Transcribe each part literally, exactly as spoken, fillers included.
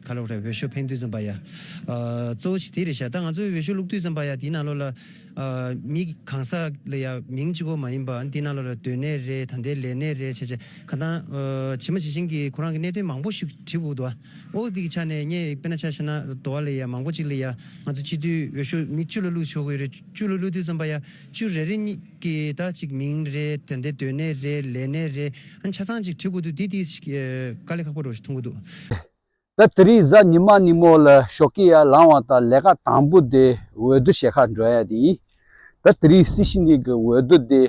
ག་ལབ་རེད། འོས་ཤོག་འཕེན་དུས་ཙམ་པ་ཡ། ཨ་གཙོ་བོ་ཆེ་དེ་རེད་ཤག་ད་ང་ཚོས་འོས་ཤོག་བླུགས་དུས་ཙམ་པ་ཡ་དེའི་ནང་ལོགས་ལ། ཨ་མི་གང་ཟག་ལ་ཡ་མིང་གཅིག་པོ་མ་ཡིན་པ་དེའི་ནང་ལོགས་ལ་སྡོད་གནས་རེད། ད་ལྟའི་ལས་གནས་རེད། བྱས་བྱས་གང་ལྟར་ཨ་ཇི་མ་ཇི་བཞིན་གྱི་ཁོ་རང་གི་གནད་དོན་མང་པོ་ཞིག་དྲི་དགོས་འདུག་ཨོ་དེ་གི་ཆ་ནས་ངས་དཔེར་ན་ཆ་བཞག་ན་དོ་བ་ལ་ཡ་མང་པོ་ཅིག་ལ་ཡ་ང་ཚོ་སྤྱི་འཐུས་འོས་ཤོག་མི་བཅུ་ལ་བླུགས་ཆོག་གི་རེད། བཅུ་ལ་བླུགས་དུས་ཙམ་པ་ཡ་བཅུ་རེ་རེ་གཉིས་ཀྱི་ད་ཅིག་མིང་རེད། ད་ལྟའི་སྡོད་གནས་རེད། ལས་གནས་རེད། ཨ་ཆ་ཚང་ཅིག་དྲི་དགོས་འདུག་དེ་དེ་ཞིག་དཀའ་ལས་ཁག་པོ་འདྲ་ཞིག་མཐོང་གི་འདུག་ད་དེ་རིང་གཟའ་ཉི་མ་ཉིན་མོ་ལ་ཞོགས་ཀས་ཡར་ལངས་པ་དང་ལས་ཀ་དང་པོ་དེ་འོས་བསྡུ་བྱེད་གར་འགྲོ་ཡ་དེ་ཡིན། ད་དེ་རིང་སྲིད་ཞི་གནས་ཀྱི་འོས་བསྡུ་དེ་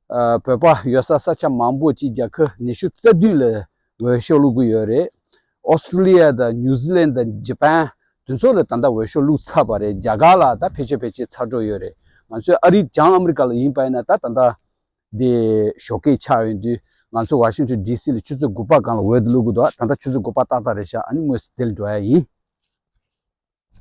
ཨ་བོད་པ་ཡོད་ས་ས་ཆ་མང་པོ་ཅིག་རྒྱལ་ཁབ་ཉི་ཤུ་རྩ་བདུན་ལ་འོས་ཤོག་བླུག་གི་ཡོད་རེད། ཨོ་སི་ཀྲི་ལི་ཡ་དང་ནིའུ་ཛི་ལན་དང་ཇ་པན་དེ་ཚོ་ལ་ད་ལྟ་འོས་ཤོག་བླུག་ཚར་བ་རེད། རྒྱ་གར་ལ་ད་ཕལ་ཆེར་ཕལ་ཆེར་ཚར་འགྲོ་ཡོད་རེད། ང་ཚོའི་ཨ་རི་བྱང་ཨ་མི་རི་ཀ་ལ་ཡིན་པ་ཡིན་ན་ད་ད་ལྟ་དེ་ཞོགས་ཀས་ཆགས་ཡོང་དུས་ང་ཚོ་ཝ་ཤིང་ཊོན་ཌི་སི་ལ་ཆུ་ཚོད་དགུ་པ་སྒང་ལ་འོས་བླུག་གི་འདུག་ད་ལྟ་ཆུ་ཚོད་དགུ་པ་ཏག་ཏག་རེད་ཤག་ཨ་ནི་དངོས་སུ་དེར་འགྲོ་ཡ་ཡིན།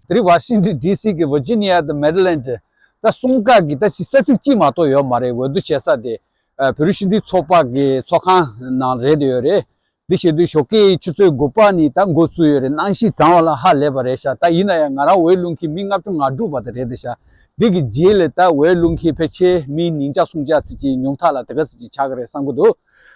དེ་རིང་ཝ་ཤིང་ཊོན་ཌི་སི་གི་ཝར་ཇི་ནི་ཡ་དང་མེ་རི་ལེན་ཌི་ད་གསུམ་ཀ་གི་ད་ཅི་ས་ཚིགས་གཅིག་མ་གཏོགས་ཡོད་མ་རེད། འོས་བསྡུ་བྱེད་ས་དེ་ཨ་བོད་རིགས་སྤྱི་མཐུན་ཚོགས་པ་གི་ཚོགས་ཁང་ནང་རེད་ཡོད་རེད། འདི་བྱེད་དུས་ཞོགས་ཀས་ཆུ་ཚོད་དགུ་པ་ནས་ད་འགོ་བཙུགས་ཡོད་རེད། གནམ་གཤིས་གྲང་བ་ལ་ཧ་ལས་པ་རེད་ཤག་ད་ཡིན་ན་ཡང་ང་རང་འོས་བླུག་མཁན་མི་ལྔ་བཅུ་ང་དྲུག་བར་དུ་རེད་དེ་ཤག་འདི་གི་རྗེས་ལ་ད་འོས་བླུག་མཁན་ཕལ་ཆེར་མི་ཉིས་བརྒྱ་སུམ་བརྒྱ་ཙམ་ཅིག་ཉུང་མཐའ་ལ་དེ་ག་ཙམ་ཅིག་ཆགས་ཀྱི་རེད་བསམ་གྱི་འདུག་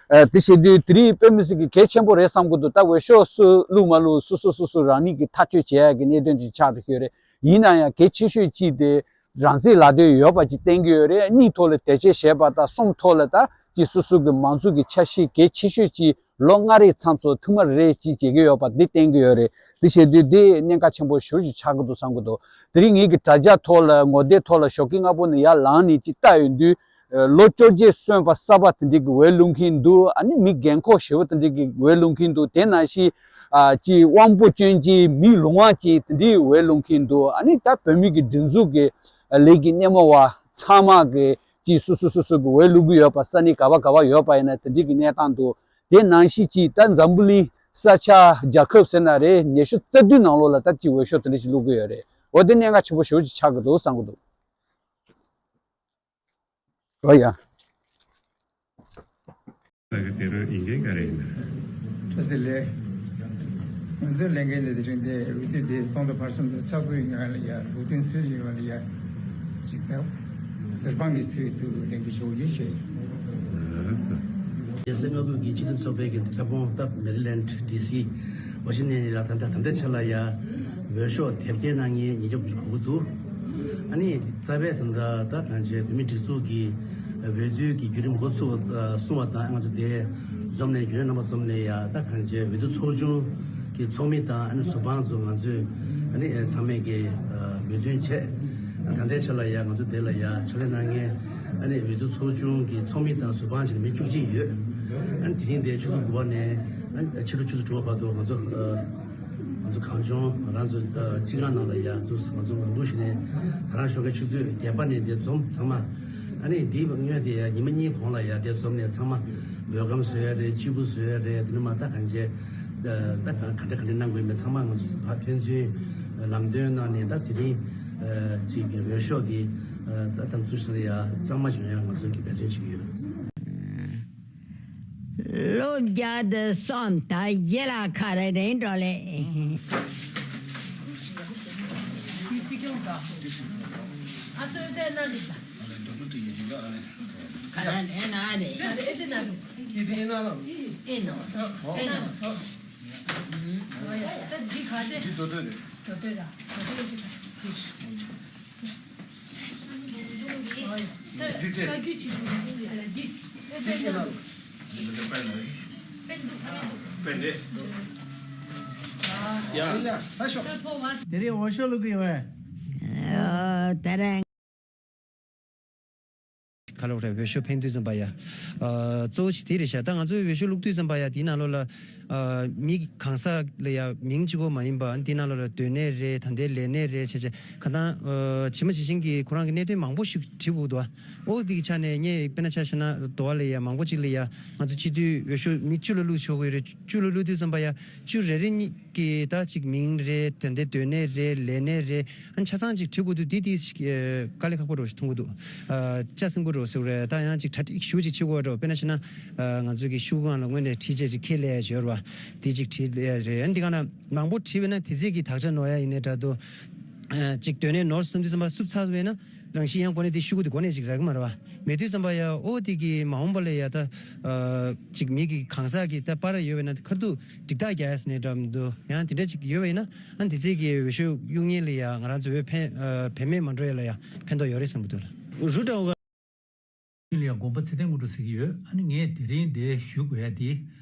ཨ་དེ་བྱེད་དུས་དེ་རིང་དཔེ་མི་སྲིད་ཀྱི་གལ་ཆེན་པོ་རེད་བསམ་གྱི་འདུག་ད་འོས་ཤོག་སུ་བླུག་མ་བླུག་སོ་སོ་སོ་སོ་རང་ཉིད་ཀྱིས་ཐག་གཅོད་བྱེད་ཡག་གི་གནད་དོན་ཅིག་ཆགས་བསྡད་ཡོད་རེད། ཡིན་ན་ཡང་གལ་ཆེ་ཤོས་གཅིག་དེ་རང་བཙན་ལག་དེབ་ཡོད་པ་ཅིག་བསྟན་གྱི་ཡོད་རེད། གཉིས་ཐོག་ལ་དད་ཅན་བྱས་པ་དང་གསུམ་ཐོག་ལ་ད་ཅིག་སོ་སོ་གི་མང་གཙོ་གི་འཆར་གཞི་གལ་ཆེ་ཤོས་ཅིག་ལོ་ལྔ་རེའི་མཚམས་སུ་ཐེངས་མ་རེ་ཅིག་བྱེད་ཀྱི་ཡོད་པ་འདི་བསྟན་གྱི་ཡོད་རེད། འདི་བྱེད་དུས་འདི་གནད་འགག་ཆེན་པོ་ཞེ་པོ་ཅིག་ཆགས་ཀྱི་འདུག་བསམ་གྱི་འདུག་དེ་རིང་ངེད་ཀྱི་དྲ་རྒྱ་ཐོག་ལ་ངོ་དེབ་ཐོག་ལ་ཞོགས་ཀས་སྔ་པོ་ནས་ཡར་ལངས་ནས་ཅིག་ལྟ་ཡོང་དུས། ལོ་བཅོ་བརྒྱད་སོན་པ་གསར་པ་དེ་འདྲའི་གི་འོས་བླུག་མཁན་འདུག་ཨ་ནི་མི་རྒན་འཁོགས་ཞེ་པོ་དེ་འདྲའི་གི་འོས་བླུག་མཁན་འདུག་དེ་ནང་བཞིན་ཨ་ཅིག་དབང་པོ་སྐྱོན་ཅན་མི་ལོང་བ་ཅན་དེ་འདྲའི་འོས་བླུག་མཁན་འདུག་ཨ་ནི་ད་བོད་མི་གི་སྒྲིག་འཛུགས་ཀྱི་ལས་ཀྱི་སྣེ་མོ་བ་ཚང་མ་གི་ཅིག་སོ་སོ་སོ་སོ་གི་འོས་བླུག་གི་ཡོད་པ། ས་གནས་ག་བ་ག་བ་ཡོད་པ་ཡིན་ན་དེ་འདྲའི་གི་གནས་སྟངས་འདུག་དེ་ནང་བཞིན་ཅིག་ད་འཛམ་བུ་གླིང་ས་ཆ་རྒྱལ་ཁབ་ཟེར་ན་རེད། ཉི་ཤུ་རྩ་བདུན་ནང་ལོགས་ལ་ད་ཅིག་འོས་ཤོག་དེ་འདྲ་ཞིག་བླུག་གི་ཡོད་རེད། འོ་དེ་གནད་འགག་ཆེན་པོ་ཞེ་པོ་ཅིག་ཆགས་ཀྱི་འདུག་བསམ་གྱི་འདུག་ཨོ་ཡ། ལགས་ཀྱི་དེ་རུ་ཡིན་མཁན་ག་རེ་ཡིན་ན། བཀྲ་ཤིས་བདེ་ལེགས། ང་ཚོའི་ལས་འགན་འདི་དེ་རིང་འདི་འོས་བསྡུ་འདི་སྟོང་དང་བར་གསུམ་དུ་ཚགས་ཚུད་ཡོང་བ་ལ་ཡ། ལུགས་མཐུན་ཚུལ་བཞིན་ཡོང་བ་ལ་ཡ། ཅིག་ད་གཟིགས་དཔང་གི་ཚུལ་དུ་ལས་འགན་ཞུ་རྒྱུ་བྱས། ལགས་སོ། རྒྱལ་སྲས་མངའ་ཁུལ་གྱི་སྤྱི་མཐུན་ཚོགས་པའི་གི་ཁྱབ་ཁོངས་སྟབས་མེ་རི་ལེནཌ་ཌི་སི་ཝ་ཤིང་ཊོན་ལ་ད་ལྟ་ད་ལྟའི་ཆ་ལ་ཡ། འོས་ཤོག་དེབ་སྐྱེལ་གནང་མཁན་ཉིས་བརྒྱ་དགུ་བཅུ་གོ་དགུ་འདུག་ཨ་ནི་རྩ་བའི་དོན་དག་ད་གང་བྱས་བོད་མིའི་སྒྲིག་འཛུགས་ཀྱི་འོས་བསྡུ་གི་བརྒྱུད་རིམ་འགོ་ཚུགས་པ་གསུངས་པ་དང་། ང་ཚོ་དེ་འཛོམས་ནས་རྒྱུན་ལས་རྣམ་པ་འཛོམས་ནས་ཡ། ད་གང་བྱས་འོས་བསྡུ་ཚོགས་ཆུང་གི་ཚོགས་མི་དང་ཨ་ནི་ཟུར་དཔང་ཚོ་ང་ཚོས་ཨ་ནི་ཚང་མས་ཀྱི་མོས་མཐུན་བྱས། ད་ལྟའི་ཆ་ལ་ཡ་ང་ཚོ་དེ་ལ་ཡ་ཕྱག་ལས་གནང་མཁན་ཨ་ནི་འོས་བསྡུ་ཚོགས་ཆུང་གི་ཚོགས་མི་དང་ཟུར་དཔང་བྱས་ནས་མི་བཅུ་གཅིག་ཡོད། ཨ་ནི་དེ་རིང་དེ་ཆུ་ཚོད་དགུ་པ་ནས་ཨ་ནི་ཕྱི་དྲོ་ཆུ་ཚོད་དྲུག་པ་བར་དུ་ང་ཚོ་ང་ཚོ་གངས་ལྗོངས་རང་ཚོ་སྤྱི་ཁང་ནང་ལ་ཡ་འདུག་ང་ཚོ་ངང་སྒུག་བྱས་ནས་ད་རང་ཞོགས་ཀས་ཆུ་ཚོད་བརྒྱད་པ་ནས་དེ་འཛོམས། ཚང་མ་ཨ་ནི་དེའི་སྔོན་དེ་ཡ་ཉི་མ་གཉིས་གོང་ལ་ཡ་དེ་འཛོམས་ནས་ཚང་མ་འོས་སྒམ་བཟོ་ཡ་རེད། སྤྱིལ་བུ་བཟོ་ཡ་རེད། དེ་ནས་མ་ད་གང་བྱས་ད་ག་ག་འདྲ་ག་འདྲ་གནང་དགོས་ཡིན་མིན་ཚང་མ་ང་ཚོ་ཕར་ཕན་ཚུན་ལམ་སྟོན་གནང་ནས། ད་དེ་རིང་ཅིག་གི་འོས་ཤོག་དེ་ད་ད་ཚོད་ཟིན་ཡ་གཙང་མ་བྱུང་ཡ་ང་ཚོ་གི་འབད་བརྩོན་བྱེད་ཀྱི་ཡོད། ལོ་བརྒྱ་དང་གསུམ་དང་བཞི་ལ་ཁ་རེ་རེ་འགྲོ་ལེ། ཁ་རེ་རེ་ན་རེ། ཨེ་ནོ། ཨེ་ནོ། ད་ཇི་ག་དེ། ཇི་དོ་དོ་རེད། དོ་དོ་ར། དོ་དོ་ཞིག་ད། འདི་དེ། དེ་རིང་འོས་ཤོག་བླུག་གི་ཡོད་པས། ཨ། ད་རེད། ག་ལབ་རེད། འོས་ཤོག་འཕེན་དུས་ཙམ་པ་ཡ། ཨ། གཙོ་བོ་ཆེ་དེ་རེད་ཤག་ད་ང་ཚོས་འོས་ཤོག་བླུག་དུས་ཙམ་པ་ཡ་དེའི་ནང་ལོགས་ལ། ཨ། མི་གང་ཟག་ལ་ཡ་མིང་གཅིག་པོ་མ་ཡིན་པ་དེའི་ནང་ལོགས་ལ་སྡོད་གནས་རེད། ད་ལྟའི་ལས་གནས་རེད། བྱས་བྱས་གང་ལྟར། ཨ། ཇི་མ་ཇི་བཞིན་གྱི་ཁོ་རང་གི་གནད་དོན་མང་པོ་ཞིག་དྲི་དགོས་འདུག་ཨོ་དེ་གི་ཆ་ནས་ངས་དཔེར་ན་ཆ་བཞག་ན་དོ་བ་ལ་ཡ་མང་པོ་ཅིག་ལ་ཡ་ང་ཚོ་སྤྱི་འཐུས་འོས་ཤོག་མི་བཅུ་ལ་བླུག་ཆོག་གི་རེད། བཅུ་ལ་བླུག་དུས་ཙམ་པ་ཡ་བཅུ་རེ་རེ་གཉིས་ཀྱི་ད་ཅིག་མིང་རེད། དེ་འདྲའི་སྡོད་གནས་རེད། ལས་གནས་རེད། ཨ་ཆ་ཚང་ཅིག་བྲི་དགོས་དུས་འདི་དེ་ཞིག་དཀའ་ལས་ཁག་པོ་འདྲ་ཞིག་མཐོང་གི་འདུག་ཨ་ལྕགས་སྲིན་པོ་འདྲ་ ཟེར་རེད། ད་ཡང་ཅིག་གྲ་སྒྲིག་ཞུ་ཅིག་བྱེད་དགོས་འགྲོ། དཔེར་ན་བྱས་ན་ང་ཚོ་གི་ཤོག་གུ་སྒང་ལ་དངོས་གནས་ཁྲིད་ཆས་ཅིག་ཁྱེར་སླེབས་ཡ་ཅིག་ཡོད་རེད་བ། དེ་ཅིག་ཁྲིད་སླེབས་ཡ་རེད། ཨ་ནི་འདི་ག་ན་མང་པོ་བྲིས་པ་ན་དེ་ཚིག་གི་དག་ཆ་ནོར་ཡ་ཡིན་ནའི་འདྲ་འདུག་ཅིག་དོན་ནས་ནོར་སོང་དུས་ཙམ་པ་བསུབ་ཚར་བས་ན་རང་བཞིན་ཡང་གོ་ནས་དེ་ཤོག་གུ་དེ་གོ་ནས་ཅིག་རག་གི་མ་རེད་བ། མེད་དུས་ཙམ་པ་ཡ་ཨོ་དེ་གི་མ་འོངས་པ་ལ་ཡ་ད་ཅིག་མི་གི་གང་ཟག་གི་ད་པར་ཡོད་པས་ན་ཁར་དུ་འགྲིག་རྟགས་རྒྱག་ཡ་ཟེར་ནས་འདྲ་མི་འདུག་ཡང་དེ་འདྲ་ཅིག་ཡོད་པས་ན་ཨ་དེ་ཚིག་གི་འོས་ཤོག་གཡུག་ཉེས་ལ་ཡ་ང་རང་ཚོ་འོས་ཕན་བེད་མེད་མ་འགྲོ་ཡ་ལ་ཡ་ཕན་ཐོགས་ཡོད་རེད་བསམ་གི་འདུག་ལ། རུ་ཏྲའོ་ག་ལ་ཡང་དགོངས་པ་ཚེ་བརྟན་དངོས་གྲུབ་ཟེར་གྱི་ཡོད། ཨ་ནི་ངས་དེ་རིང་འདིར་ཞུ་དགོས་ཡ་དེ་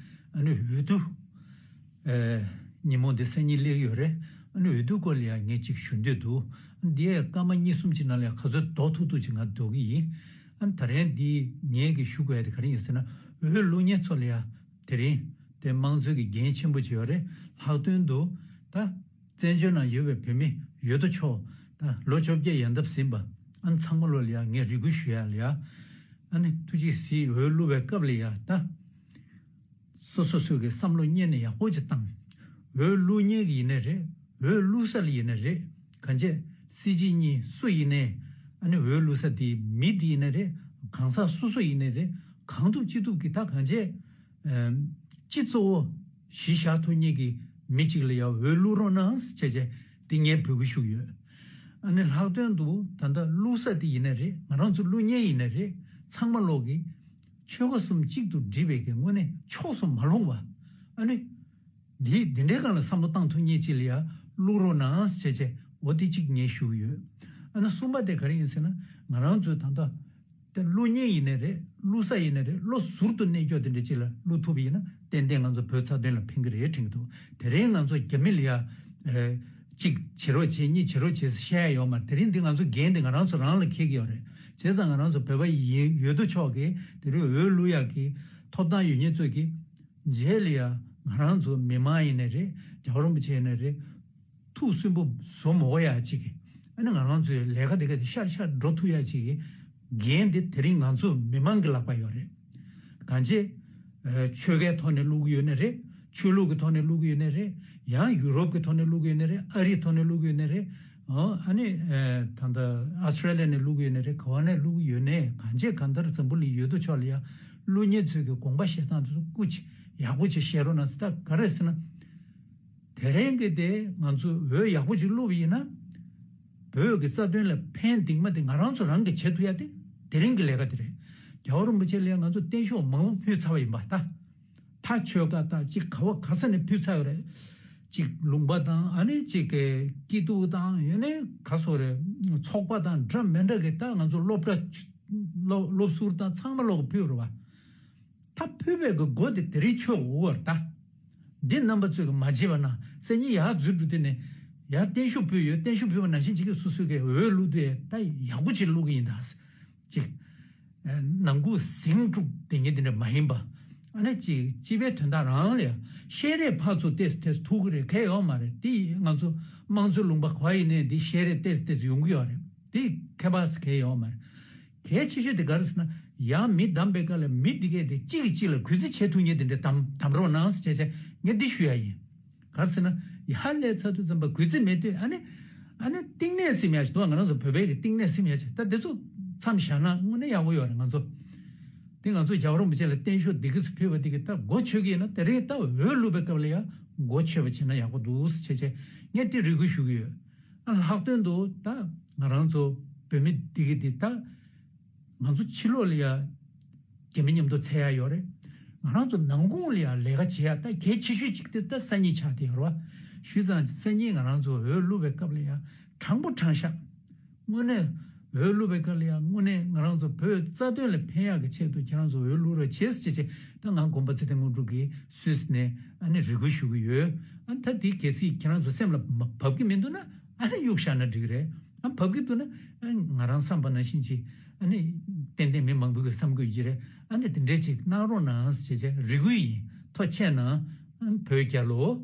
ཨ་ནི་འོས་བསྡུ་ཨེ་ཉིན་མོ་འདི་སང་ཉིན་སླེབས་ཀྱི་ཡོད་རེད། ཨ་ནི་འོས་བསྡུ་སྐོར་ལ་ཡང་ངས་ཅིག་ཞུ་འདོད་འདུག་ཨ་ནི་འདི་ཡ་སྐར་མ་གཉིས་གསུམ་ཅིག་ནང་ལ་ཡང་ག་ཚོད་རྡོག་ཐུག་ཐུག་ཅིག་ང་འདོགས་ཀྱི་ཡིན། ཨ་ནི་ད་རིང་འདི་ངས་ཀྱི་ཞུ་དགོས་ཡ་དེ་ག་རེ་ཡིན་ཟེར་ན་འོས་བླུག་མཁན་ཚོ་ལ་ཡང་དེ་རིང་དེ་དམངས་གཙོའི་གི་འགན་ཆེན་པོ་ཅིག་ཡོད་རེད། ལྷག་དོན་དུ་ད་བཙན་བྱོལ་ནང་ཡོད་པའི་བོད་མི་ཡོད་དོ་ཅོག་ད་ལོ་བཅོ་བརྒྱད་ཡན་འདབ་ཟིན་པ་ཨ་ནི་ཚང་མ་ལོ་ལ་ཡ་ངས་རེ་སྐུལ་ཞུ་ཡ་ལ་ཡ་ཨ་ནི་ཐུགས་རྗེ་གཟིགས། འོས་བླུག་པའི་སྐབས་ལ་ཡ་ད་སོ་སོ་སོ་གི་བསམ་བློ་གཉེར་ནས་ཡག་པོ་ཅིག་བཏང་། འོས་བླུག་མཁན་གི་ཡིན་ནའི་རེད། འོས་བླུག་ས་ལ་ཡིན་ནའི་རེད། གང་བྱས་སྲིད་སྤྱི་གཉིས་སུ་ཡིན་ནའི་ཨ་ནི་འོས་བླུག་ས་དེ་མི་དེ་ཡིན་ནའི་རེད། གང་ཟག་སོ་སོ་ཡིན་ནའི་རེད། གང་ཐུབ་ཅི་ཐུབ་ཀྱིས་ད་གང་བྱས་ཨམ་སྤྱི་གཙོ་བོ་གཞི་བཞག་ཐུབ་མཁན་གྱི་མི་གཅིག་ལ་ཡང་འོས་བླུག་རོགས་གནང་ཟེར་བྱས་བྱས་དེ་ངས་འབོད་སྐུལ་ཞུ་གི་ཡོད། ཨ་ནི་ལྷག་དོན་དུ་ད་ལྟ་བླུག་ས་དེ་ཡིན་ནའི་རེད། ང་རང་ཚོ་བླུག་མཁན་ཡིན་ནའི་རེད། ཚང་མ་ལོག་གི་ཆོལ་ཁ་གསུམ་གཅིག་ཏུ་སྒྲིལ་བའི་གི་དངོས་གནས་ཕྱོགས་སུ་མ་ལྷུང་བ། ཨ་ནི་འདི་འདི་འདྲའི་སྒང་ལ་བསམ་བློ་བཏང་ཐུབ་མཁན་ཅིག་ལ་ཡང་བླུག་རོགས་གནང་ཟེར་བྱས་བྱས་འོ་དེ་གཅིག་ངས་ཞུ་གི་ཡོད། ཨ་ནི་གསུམ་པ་དེ་ག་རེ་ཡིན་ཟེར་ན་ང་རང་ཚོའི་ད་ལྟ་དེ་བླུག་མཁན་ཡིན་ནའི་རེད། བླུག་ས་ཡིན་ནའི་རེད། བློ་ཟུར་དུ་གནས་སྐྱོ་དེ་འདྲ་ཅིག་ལ་བླུག་ཐུབ་པ་ཡིན་ན་ཏན་ཏན་ང་ཚོ་བོད་རྩ་དོན་ལ་ཕན་གི་རེད་དྲན་གི་འདུག་དེ་རིང་ང་ཚོ་རྒྱ་མི་ལ་ཡ་ཨེ་གཅིག་བྱེད་རོགས་བྱེད་གཉིས་བྱེད་རོགས་བྱེད་བཤད་ཡ་ཡོད་མ་རེད། དེ་རིང་འདི་ང་ཚོ་འགན་འདི་ང་རང་ཚོ་རང་ལ་འཁེལ་གི་ཡོད་རེད། བྱས་ཙང་ང་རང་ཚོ་བོད་པ་ཡིན་ཡོད་དོ་ཅོག་གི་དེ་རིང་འོས་བླུག་ཡག་གི་ཐོབ་ཐང་ཡོད་མཁན་ཚོས་གི་རྗེས་ལ་ཡ་ང་རང་ཚོ་མི་མང་ཡིན་ནའི་རེད། རྒྱལ་བ་རིན་པོ་ཆེ་ཡིན་ནའི་རེད། ཐུགས་སུན་པོ་བཟོ་མ་དགོས་ཡ་ཅིག་གི་ཨ་ནི་ང་རང་ཚོའི་ལས་ཀ་དེ་ག་དེ་ཤར་ཤར་འགྲོ་ཐུབ་ཡ་ཅིག་གི་འགན་དེ་དེ་རིང་ང་ཚོ་མི་མང་གི་ལག་པ་ཡོད་རེད། གང་ཅི། ཨ་ཆོལ་ཁའི་ཐོག་ནས་བླུག་གི་ཡོད་ནའི་རེད། ཆོས་ལུགས་ཀྱི་ཐོག་ནས་བླུག་གི་ཡོད་ནའི་རེད། ཡང་ཡུ་རོབ་ཀྱི་ཐོག་ནས་བླུག་གི་ཡོད་ནའི་རེད། ཨ་རིའི་ཐོག་ནས་བླུག་གི་ཡོད་ནའི་རེད། ཨོ་ཨ་ནི་ཨ་ད་ལྟ་ཨ་སི་ཊྲེ་ལི་ཡ་ནས་བླུག་གི་ཡོད་ནའི་རེད། ག་བ་ནས་བླུག་གི་ཡོད་ནའི་གང་ཅི་གང་ལྟར་འཛམ་བུ་གླིང་ཡོད་དོ་ཅོག་ལ་ཡ་བླུག་མཁན་ཚོས་ཀྱི་དགོངས་པ་བཞེས་སྟངས་དེ་ཚོ་སྐུ་མཁྱེན་ཡག་པོ་ཅིག་བཞེས་རོགས་གནང་ཟེར། ད་ག་རེ་ཟེར་ན། དེ་རིང་གི་དེ་ང་ཚོ་འོས་ཡག་པོ་ཅིག་བླུགས་པ་ཡིན་ན། བོད་ཀྱི་རྩ་དོན་ལ་ཕན་འདུག་མ་འདུག་ང་རང་ཚོ་རང་གིས་བྱེད་ཐུབ་ཡ་དེ་དེ་རིང་གི་ལས་ཀ་དེ་རེད། རྒྱལ་བ་རིན་པོ་ཆེ་ལ་ཡ་ང་ཚོ་བརྟན་བཞུགས་མང་པོ་ཕུལ་ཚར་བ་ཡིན་པ་ད། ད་ཆོལ་ཁ་དང་གཅིག་ག་བ་ག་ས་ནས་ཕུལ་ཚར་ཡོད་རེད། གཅིག་ལུང་པ་དང་ཨ་ནི་གཅིག་གི་སྐྱིད་སྡུག་དང་ཡོད་ནས་ག་སོ་རེད། ཚོགས་པ་དང་འདྲ་མི་འདྲ་གི་ད་ང་ཚོ་སློབ་གྲྭ་སློབ་སློབ་ཟུར་དང་ཚང་མ་ལོག་གི་ཕུལ་རེད་བ། ད་ཕུལ་བའི་གི་སྒོ་དེ་དེ་རིང་ཆོད་འོ་བར་ད། འདི་རྣམ་པ་ཚོས་གི་མ་བརྗེད་པ་ན་སང་ཉིན་ཡར་འཛུལ་འགྲོ་དུས་ནས་ཡར་བརྟན་བཞུགས་ཕུལ་ཡོད། བརྟན་བཞུགས་ཕུལ་བ་ནང་བཞིན་གཅིག་གི་སོ་སོའི་གི་འོས་བླུག་དུས་ད་ཡག་པོ་ཅིག་བླུག་གི་ཡིན་ད། གཅིག་ནང་ཁུག་ཟིང་དཀྲུག་དེ་ངས་དེ་འདྲ་མ་ཡིན་པ། ཨ་ནི་གཅིག་སྤྱི་པའི་དོན་དག་རང་ལ་ཡ་ཤེས་རིག་ཕར་ཚུར་ཏོག་ཙམ་ཏོག་ཙམ་ཐུག་གི་རེད། གལ་ཡོད་མ་རེད། དེ་ང་ཚོ་དམངས་གཙོའི་ལུང་པ་ག་ཡིན་ནའི་འདི་ཤེས་རིག་ཏོག་ཙམ་ཏོག་ཙམ་ཡོང་གི་ཡོད་རེད། དེ་ཁྱད་པར་གལ་ཡོད་མ་རེད། གལ་ཆེ་ཤོས་དེ་ག་རེ་ཟེར་ན། ཡང་མི་བདམས་པའི་སྐབས་ལ་མི་དེ་གས་དེ་གཅིག་གིས་གཅིག་ལ་གུས་བརྩི་བྱེད་ཐུབ་མཁན་དེ་འདྲ་བདམས་བདམས་རོགས་གནང་ཟེར་བྱས་བྱས་ངས་འདི་ཞུ་ཡ་ཡིན། ག་རེ་ཟེར་ན། ཡར་སླེབས་ཚར་དུས་ཙམ་པ་གུས་བརྩི་མེད་དུས་ཨ་ནི། ཨ་ནི་གཏིང་ནས་སེམས་ཡག་ཞིག་འདུག་ང་རང་ཚོ་བོད་པའི་གི་གཏིང་ནས་སེམས་ཡག་ཅིག་ད་དེ་ཚོ་མཚམས་བཞག་ན་དངོས་གནས་ཡག་པོ་ཡོད་རེད་ང་ཚོ། དེ་ང་ཚོ་རྒྱལ་བ་རིན་པོ་ཆེ་ལ་བརྟན་བཞུགས་འདི་ག་ཚོད་ཕུལ་བ་དེ་གི་ད་སྒོ་ཆོད་ཀྱི་ཡིན་ན་དེ་རིང་ད་འོས་བླུག་པའི་སྐབས་ལ་ཡང་སྒོ་ཆོད་པ་བྱས་ན་ཡག་པོ་འདུག་ཟེར་བྱས་བྱས་ངས་དེ་རེ་སྐུལ་ཞུ་གི་ཡོད། ཨ་ལྷག་དོན་དུ་ད་ང་རང་ཚོ་བོད་མི་འདི་གི་འདི་ད་ང་ཚོ་ཕྱི་ལོགས་ལ་ཡ་རྒྱ་མི་མཉམ་དུ་འཚོལ་ཡ་ཡོད་རེད། ང་རང་ཚོ་ནང་ཁོངས་ལ་ཡ་ལས་ཀ་བྱེད་ཡ་ད་གལ་ཆེ་ཤོས་གཅིག་དེ་ད་སང་ཉིན་ཆགས་བསྡད་ཡོད་རེད་བ། ཞུས་ཙང་སང་ཉིན་ང་རང་ཚོ་འོས་བླུག་པའི་སྐབས་ལ་ཡ་དྲང་པོ་དྲང་བཞག་དངོས་གནས་འོས་བླུག་པའི་སྐབས་ལ་ཡང་དངོས་གནས་ང་རང་ཚོ་བོད་རྩ་དོན་ལ་ཕན་ཡག་གི་ཆེད་དུ་ཁྱེད་རང་ཚོ་འོས་བླུག་རོགས་བྱེད་ཟེར་བྱས་བྱས་ད་ང་དགོངས་པ་ཚེ་བརྟན་དངོས་གྲུབ་ཀྱིས་སུད་སི་ནས་ཨ་ནི་རེ་སྐུལ་ཞུ་གི་ཡོད། ཨ་ད་དེ་གལ་སྲིད་ཁྱེད་རང་ཚོ་སེམས་ལ་མ་བབས་ཀྱི་མི་འདུག་ན་ཨ་ནི་གཡུག་བཞག་ན་འགྲིག་གི་རེད། ཨ་བབས་ཀྱི་འདུག་ན་ཨ་ང་རང་བསམ་པ་ནང་བཞིན་ཅིག་ཨ་ནི་ཏན་ཏན་མི་མང་པོ་གི་བསམ་དགོས་ཀྱི་རེད། ཨ་ནི་དེ་འདྲས་ཅིག་གནང་རོགས་གནང་ཟེར་བྱས་རེ་སྐུལ་ཡིན། ཐུགས་རྗེ་གནང་། ཨ་བོད་རྒྱལ་ལོ།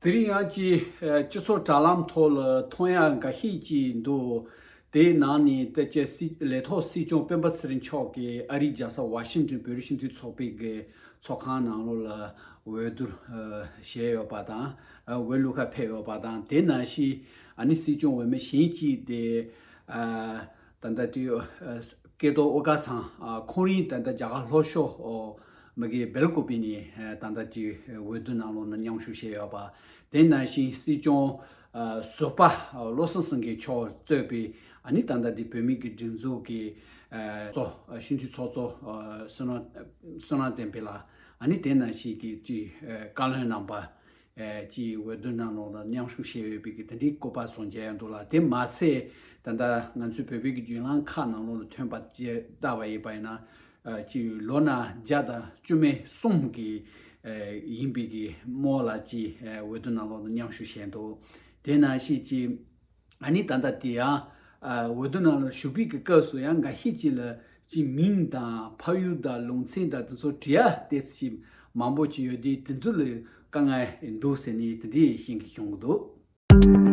དེ་རིང་ཡང་ཅིག་ཨ་སྤྱི་ཚོགས་དྲ་ལམ་ཐོག་ལ་མཐོང་ཡག་འགའ་ཤས་ཅིག་འདུག་དེའི་ནང་ནས་ད་ཅི་སྲིད་ལས་ཐོག་སྲིད་སྐྱོང་སྤེན་པ་ཚེ་རིང་མཆོག་གིས་ཨ་རིའི་རྒྱལ་ས་ཝ་ཤིང་ཏོན་བོད་རིགས་སྤྱི་མཐུན་ཚོགས་པའི་གི་ཚོགས་ཁང་ནང་ལོགས་ལ་འོས་བསྡུར་ཨ་བྱས་ཡོད་པ་དང་། ཨ་འོས་བླུག་ག་ཕེབས་ཡོད་པ་དང་། དེ་ནང་བཞིན་ཨ་ནི་སྲིད་སྐྱོང་འོས་མི་གཞན་གཅིག་དེ་ཨ། ད་ལྟ་དུས་ཨ་སྐལ་རྡོར་ཨོ་དཀར་ཚང་ཨ་ཁོང་རང་ད་ལྟ་རྒྱ་གར་ལྷོ་ཕྱོགས་ཨོ་མ་གི་སྦེལ་ཀོབ་ནས་ཨ་ད་ལྟ་དུས་འོས་བསྡུ་ནང་ལོགས་ན་མཉམ་ཞུགས་བྱས་ཡོད་པ། དེ་ནང་བཞིན་སྲིད་སྐྱོང་ཨ་ཟུར་པ་ཨ་བློ་བཟང་སེང་གེ་མཆོག་གཙོས་པའི་ཨ་ནི་ད་ལྟ་དེ་བོད་མི་གི་སྒྲིག་འཛུགས་ཀྱི་ཨ་གཙོ་ཨ་སྤྱི་འཐུས་ཚོགས་གཙོ་ཨ་བསོད་ནམས་བསོད་ནམས་བསྟན་འཕེལ་ལགས། ཨ་ནི་དེ་ནང་བཞིན་གྱི་ཅིག་ཨ་བཀའ་བློན་རྣམ་པ། ཨེ་ཅིག་འོས་བསྡུ་ནང་ལོགས་ལ་མཉམ་ཞུགས་བྱས་ཡོད་པའི་གི་དེ་འདྲའི་སྐུ་པར་སོགས་མཇལ་ཡོང་འདུག་ལ། དེ་མ་ཚད་ད་ལྟ་ང་ཚོའི་བོད་པའི་གི་བརྒྱུད་ལམ་ཁག་ནང་ལོགས་ལ་ཐོན་པ་བཅས་ལྟ་བ་ཡིན་པ་ཡིན་ན། ཨ་ཅིག་ལོ་ན་བརྒྱ་དང་བཅུ་མེད་གསུམ་གི་ཨེ་ཡིན་པའི་གི་རྨོ་ལགས་ཅིག་ཨེ་འོས་བསྡུ་ནང་ལོགས་ལ་མཉམ་ཞུགས་བྱས་འདུག་དེ་ནང་བཞིན་ཅིག་ཨ་ནི་ད་ལྟ་དེ་ཡང་ཨ་འོས་བསྡུ་ནང་ལ་ཞུགས་པའི་གི་སྐབས་སུ་ཡང་འགའ་ཤས་ཅིག་ལ་ཅིག་མིང་དང་ཕ་ཡུལ་དང་ལུང་ཚན་དང་དེ་ཚོ་བྲི་ཡ་དེ་ཅིག་མང་པོ་ཅིག་ཡོད་དུས་དེ་ཚོ་ལ་དཀའ་ངལ་འདུག་ཟེར་ནས་དེ་འདྲའི་ཤེས་ཀྱི་བྱུང་གི་འདུག